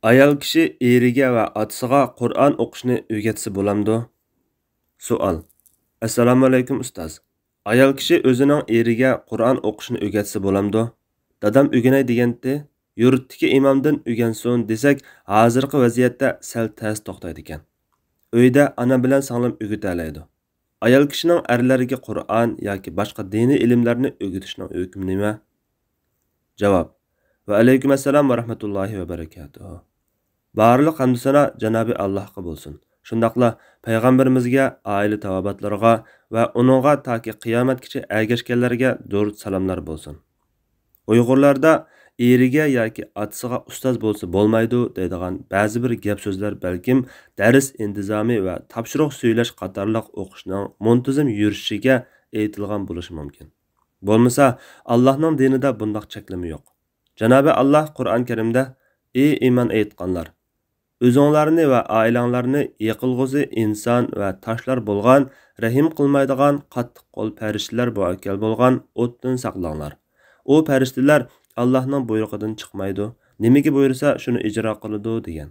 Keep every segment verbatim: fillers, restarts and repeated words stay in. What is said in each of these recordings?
ئايال كىشى ئېرىگە ۋە ئاتىسىغا قۇرئان ئوقۇشنى ئۆگەتسە بولامدۇ؟ سوئال. ئەسسالامۇئەلەيكۇم ئۇستاز. ئايال كىشى ئۆزىنىڭ ئېرىگە قۇرئان ئوقۇشنى ئۆگەتسە بولامدۇ؟ دادام ئۆگىنەي دېگەنتى، يۇرتتىكى ئىمامدىن ئۆگەنسۇن دېسەك، ھازىرقى ۋەزىيەتتە سەل تەس توختايدىكەن. ئۆيدە ئانام بىلەن سىڭلىم ئۆگىتەلەيدۇ. ئايال كىشىنىڭ ئەرلەرگە قۇرئان ياكى باشقا دىنىي ئىلىملەرنى ئۆگىتىشنىڭ ھۆكمى نېمە؟ جاۋاب. ۋەئەلەيكۇم ئەسسالام ۋە رەھمەتۇللاھى ۋە بەرىكاتۇھۇ. بارلىق ھەمدۇسانا جانابى ئاللاھقا بولسۇن. شۇنداقلا پەيغەمبىرىمىزگە، ئائىلە تاۋابىئاتلىرىغا ۋە ئۇنىڭغا تاكى قىيامەتكىچە ئەگەشكەنلەرگە دۇرۇد سالاملار بولسۇن. ئۇيغۇرلاردا ئېرىگە ياكى ئاتىسىغا ئۇستاز بولسا بولمايدۇ دەيدىغان بەزى بىر گەپ سۆزلەر بەلكىم دەرس ئىنتىزامى ۋە تاپشۇرۇق سۈيلەش قاتارلىق ئوقۇشنىڭ مۇنتىزىم يۈرۈشىگە ئېيتىلغان بولۇشى مۇمكىن. بولمىسا، ئاللاھنىڭ دىنىدا بۇنداق چەكلىمە يوق. جانابى ئاللاھ قۇرئان كەرىمدە، ئى ئىمان ئېيتقانلار! ئۆزۈڭلارنى ۋە ئائىلەڭلارنى يېقىلغۇسى ئىنسان ۋە تاشلار بولغان، رەھىم قىلمايدىغان قاتتىق قول پەرىشتىلەر مۇئەككەل بولغان ئوتتىن ساقلاڭلار. ئۇ پەرىشتىلەر ئاللاھنىڭ بۇيرۇقىدىن چىقمايدۇ، نېمىگە بۇيرۇسا شۇنى ئىجرا قىلىدۇ دېگەن.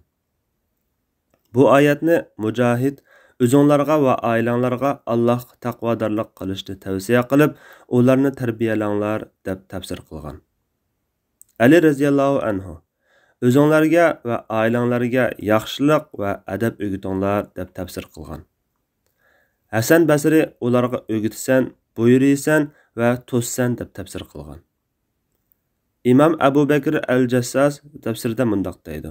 بۇ ئايەتنى مۇجاھىد ئۆزۈڭلارغا ۋە ئائىلەڭلارغا ئاللاھقا تەقۋادارلىق قىلىشنى تەۋسىيە قىلىپ، ئۇلارنى تەربىيەلەڭلار دەپ تەپسىر قىلغان. ئەلى رەزىياللاھۇ ئەنھۇ، ئۆزۈڭلارگە ۋە ئائىلەڭلارگە ياخشىلىق ۋە ئەدەپ ئۆگىتىڭلار دەپ تەپسىر قىلغان. ھەسەن بەسرى ئۇلارغا ئۆگىتىسەن، بۇيرۇيسەن ۋە توسىسەن دەپ تەپسىر قىلغان. ئىمام ئەبۇ بەكرى ئەل جەسساس تەپسىرىدە مۇنداق دەيدۇ.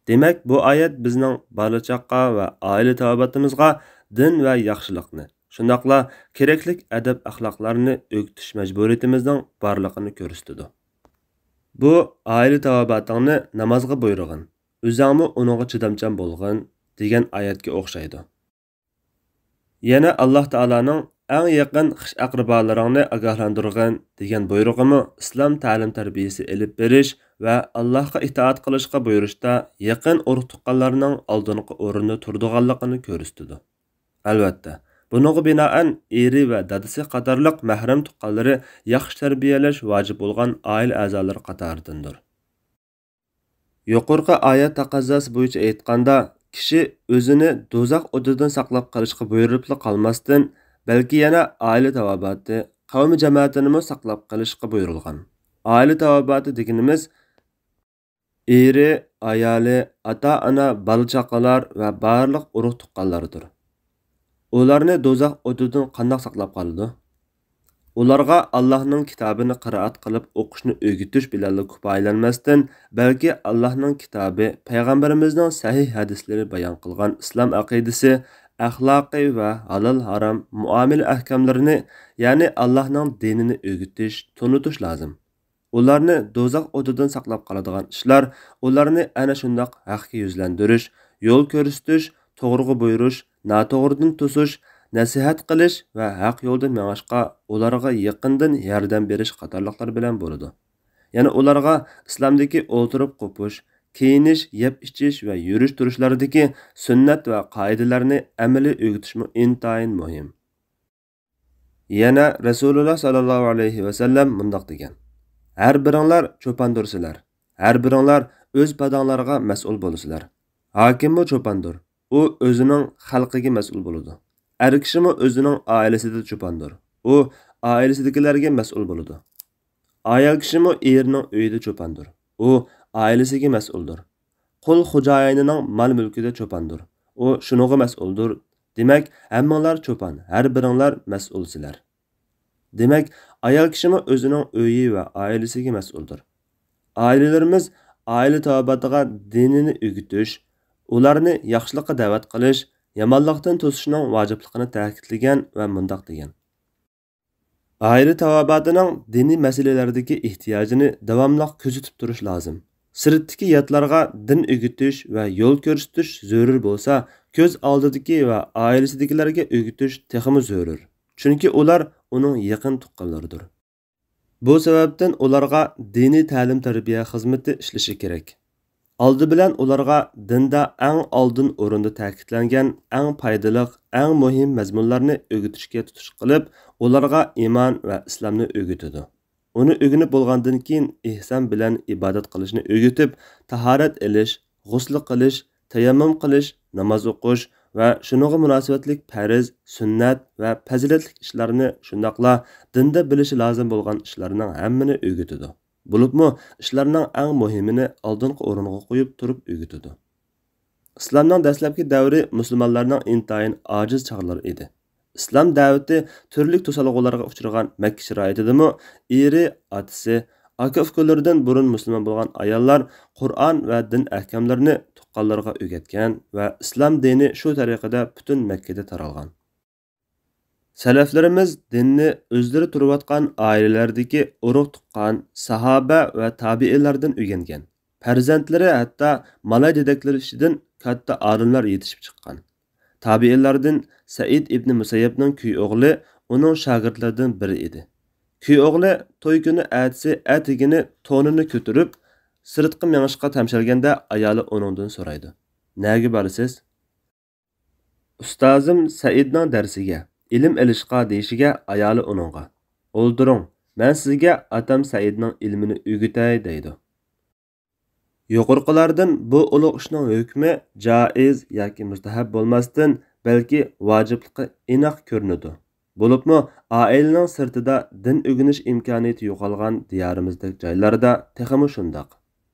دېمەك، بۇ ئايەت بىزنىڭ بالا-چاقا ۋە ئائىلە تاۋابىئاتىمىزغا دىن ۋە ياخشىلىقنى، شۇنداقلا كېرەكلىك ئەدەپ-ئەخلاقلارنى ئۆگىتىش مەجبۇرىيىتىمىزنىڭ بارلىقىنى كۆرسىتىدۇ. بۇ ئائىلە تاۋابىئاتىڭنى نامازغا بۇيرۇغىن، ئۆزەڭمۇ ئۇنىڭغا چىدامچان بولغىن دېگەن ئايەتكە ئوخشايدۇ. يەنە ئاللاھ تائالانىڭ ئەڭ يېقىن خىش-ئەقرىبالىرىڭنى ئاگاھلاندۇرغىن دېگەن بۇيرۇقىمۇ ئىسلام تەلىم-تەربىيىسى ئېلىپ بېرىش ۋە ئاللاھقا ئىتائەت قىلىشقا بۇيرۇشتا يېقىن ئۇرۇق-تۇغقانلارنىڭ ئالدىنقى ئورۇندا تۇرىدىغانلىقىنى كۆرسىتىدۇ. ئەلۋەتتە، بۇنىڭغا بىنائەن ئېرى ۋە دادىسى قاتارلىق مەھرەم تۇغقانلىرى ياخشى تەربىيەلەش ۋاجىپ بولغان ئائىلە ئەزالىرى قاتارىدىندۇر. يۇقىرىقى ئايەت تەقەززاسى بويىچە ئېيتقاندا، كىشى ئۆزىنى دوزاخ ئوتىدىن ساقلاپ قېلىشقا بۇيرۇلۇپلا قالماستىن، بەلكى يەنە ئائىلە تاۋابىئاتى، قەۋمى-جامائىتىنىمۇ ساقلاپ قېلىشقا بۇيرۇلغان. ئائىلە تاۋابىئاتى دېگىنىمىز ئېرى، ئايالى، ئاتا-ئانا، بالا-چاقىلار ۋە بارلىق ئۇرۇق-تۇغقانلاردۇر. ئۇلارنى دوزاخ ئوتىدىن قانداق ساقلاپ قالىدۇ؟ ئۇلارغا ئاللاھنىڭ كىتابىنى قىرائەت قىلىپ ئوقۇشنى ئۆگىتىش بىلەنلا كۇپايىلەنمەستىن، بەلكى ئاللاھنىڭ كىتابى، پەيغەمبىرىمىزنىڭ سەھىھ ھەدىسلىرى بايان قىلغان ئىسلام ئەقىدىسى، ئەخلاقى ۋە ھالال-ھارام مۇئامىلە ئەھكاملىرىنى، يەنى ئاللاھنىڭ دىنىنى ئۆگىتىش، تونۇتۇش لازىم. ئۇلارنى دوزاخ ئوتىدىن ساقلاپ قالىدىغان ئىشلار، ئۇلارنى ئەنە شۇنداق ھەققە يۈزلەندۈرۈش، يول كۆرسىتىش، توغرىغا بۇيرۇش، ناتوغرىدىن توسۇش، نەسىھەت قىلىش ۋە ھەق يولدا مېڭىشقا ئۇلارغا يېقىندىن ياردەم بېرىش قاتارلىقلار بىلەن بولىدۇ. يەنە ئۇلارغا ئىسلامدىكى ئولتۇرۇپ قوپۇش، كىيىنىش، يەپ ئىچىش ۋە يۈرۈش تۇرۇشلاردىكى سۈننەت ۋە قائىدىلەرنى ئەمەلىي ئۆگىتىشمۇ ئىنتايىن مۇھىم. يەنە رەسۇلۇللا ساللاللاھۇ ئەلەيھى ۋەسەللەم مۇنداق دېگەن: ھەر بىرىڭلار چوپاندۇرسىلەر، ھەر بىرىڭلار ئۆز پاداڭلارغا مەسئۇل بولىسىلەر. ھاكىممۇ چوپاندۇر، ئۇ ئۆزىنىڭ خەلقىگە مەسئۇل بولىدۇ. ئەر كىشىمۇ ئۆزىنىڭ ئائىلىسىدە چوپاندۇر، ئۇ ئائىلىسىدىكىلەرگە مەسئۇل بولىدۇ. ئايال كىشىمۇ ئېرىنىڭ ئۆيىدە چوپاندۇر، ئۇ ئائىلىسىگە مەسئۇلدۇر. قۇل خوجايىنىنىڭ مال-مۈلكىدە چوپاندۇر، ئۇ شۇنىڭغا مەسئۇلدۇر. دېمەك، ھەممىڭلار چوپان، ھەر بىرىڭلار مەسئۇلسىلەر. دېمەك، ئايال كىشىمۇ ئۆزىنىڭ ئۆيى ۋە ئائىلىسىگە مەسئۇلدۇر. ئائىلىلىرىمىز ئائىلە تاۋابىئاتىغا دىنىنى ئۆگىتىش، ئۇلارنى ياخشىلىققا دەۋەت قىلىش، يامانلىقتىن توسۇشنىڭ ۋاجىپلىقىنى تەكىتلىگەن ۋە مۇنداق دېگەن: ئائىلە تاۋابىئاتىنىڭ دىنىي مەسىلىلەردىكى ئېھتىياجىنى داۋاملىق كۆزىتىپ تۇرۇش لازىم. سىرتتىكى ياتلارغا دىن ئۆگىتىش ۋە يول كۆرسىتىش زۆرۈر بولسا، كۆز ئالدىدىكى ۋە ئائىلىسىدىكىلەرگە ئۆگىتىش تېخىمۇ زۆرۈر. چۈنكى ئۇلار ئۇنىڭ يېقىن تۇغقانلىرىدۇر. بۇ سەۋەبتىن ئۇلارغا دىنىي تەلىم-تەربىيە خىزمىتى ئىشلىشى كېرەك. ئالدى بىلەن ئۇلارغا دىندا ئەڭ ئالدىن ئورۇندا تەكىتلەنگەن ئەڭ پايدىلىق، ئەڭ مۇھىم مەزمۇنلارنى ئۆگىتىشكە تۇتۇش قىلىپ، ئۇلارغا ئىمان ۋە ئىسلامنى ئۆگىتىدۇ. ئۇنى ئۆگىنىپ بولغاندىن كېيىن ئېھسان بىلەن ئىبادەت قىلىشنى ئۆگىتىپ، تاھارەت ئېلىش، غۇسل قىلىش، تەيەممۇم قىلىش، ناماز ئوقۇش ۋە شۇنىڭغا مۇناسىۋەتلىك پەرز، سۈننەت ۋە پەزىلەتلىك ئىشلارنى، شۇنداقلا دىندا بىلىشى لازىم بولغان ئىشلارنىڭ ھەممىنى ئۆگىتىدۇ. بولۇپمۇ ئىشلارنىڭ ئەڭ مۇھىمىنى ئالدىنقى ئورۇنغا قويۇپ تۇرۇپ ئۆگىتىدۇ. ئىسلامنىڭ دەسلەپكى دەۋرى مۇسۇلمانلارنىڭ ئىنتايىن ئاجىز چاغلىرى ئىدى. ئىسلام دەۋىتى تۈرلۈك توسالغۇلارغا ئۇچرىغان مەككە شارائىتىدىمۇ ئېرى، ئاتىسى، ئاكا-ئۇكىلىرىدىن بۇرۇن مۇسۇلمان بولغان ئاياللار قۇرئان ۋە دىن ئەھكاملىرىنى تۇغقانلىرىغا ئۆگەتكەن ۋە ئىسلام دىنى شۇ تەرىقىدە پۈتۈن مەككىدە تارالغان. سەلەفلىرىمىز دىننى ئۆزلىرى تۇرۇۋاتقان ئائىلىلەردىكى ئۇرۇق-تۇغقان، ساھابە ۋە تابىئىنلاردىن ئۆگەنگەن. پەرزەنتلىرى ھەتتا مالاي دېدەكلىرى ئىچىدىن كاتتا ئالىملار يېتىشىپ چىققان. تابىئىنلاردىن سەئىد ئىبنى مۇسەييەبنىڭ كۈيئوغلى ئۇنىڭ شاگىرتلىرىدىن بىرى ئىدى. كۈيئوغلى توي كۈنى ئەتىسى ئەتىگىنى تونىنى كۆتۈرۈپ، سىرتقا مېڭىشقا تەمشەلگەندە، ئايالى ئۇنىڭدىن سورايدۇ: «نەگە بارىسىز؟» «ئۇستازىم سەئىدنىڭ دەرسىگە، ئىلىم ئېلىشقا» دېيىشىگە، ئايالى ئۇنىڭغا: «ئولتۇرۇڭ، مەن سىزگە ئاتام سەئىدنىڭ ئىلمىنى ئۆگىتەي» دەيدۇ. يۇقىرىقىلاردىن بۇ ئۇلۇغ ئىشنىڭ ھۆكمى جائىز ياكى مۇستەھەب بولماستىن، بەلكى ۋاجىپلىقى ئېنىق كۆرۈنىدۇ. بولۇپمۇ ئائىلىنىڭ سىرتىدا دىن ئۆگىنىش ئىمكانىيىتى يوقالغان دىيارىمىزدەك جايلاردا تېخىمۇ شۇنداق.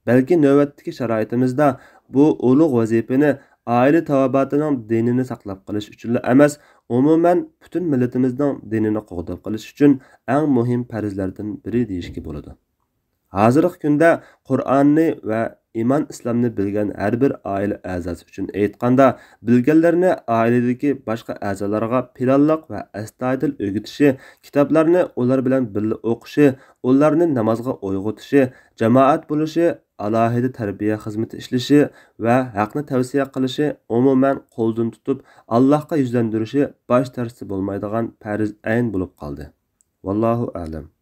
بەلكى نۆۋەتتىكى شارائىتىمىزدا بۇ ئۇلۇغ ۋەزىپىنى ئائىلە تاۋابىئاتىنىڭ دىنىنى ساقلاپ قېلىش ئۈچۈنلا ئەمەس، ئومۇمەن پۈتۈن مىللىتىمىزنىڭ دىنىنى قوغداپ قېلىش ئۈچۈن ئەڭ مۇھىم پەرزلەردىن بىرى دېيىشكە بولىدۇ. ھازىرقى كۈندە قۇرئاننى ۋە ئىمان ئىسلامنى بىلگەن ھەر بىر ئائىلە ئەزاسى ئۈچۈن ئېيتقاندا، بىلگەنلىرىنى ئائىلىدىكى باشقا ئەزالارغا پىلانلىق ۋە ئەستايىدىل ئۆگىتىشى، كىتابلارنى ئۇلار بىلەن بىللە ئوقۇشى، ئۇلارنى نامازغا ئويغىتىشى، جامائەت بولۇشى، ئالاھىدە تەربىيە خىزمىتى ئىشلىشى ۋە ھەقنى تەۋسىيە قىلىشى، ئومۇمەن قولدىن تۇتۇپ، ئاللاھقا يۈزلەندۈرۈشى باش تەرسى بولمايدىغان پەرز ئەين بولۇپ قالدى. ۋاللاھۇ ئەلەم.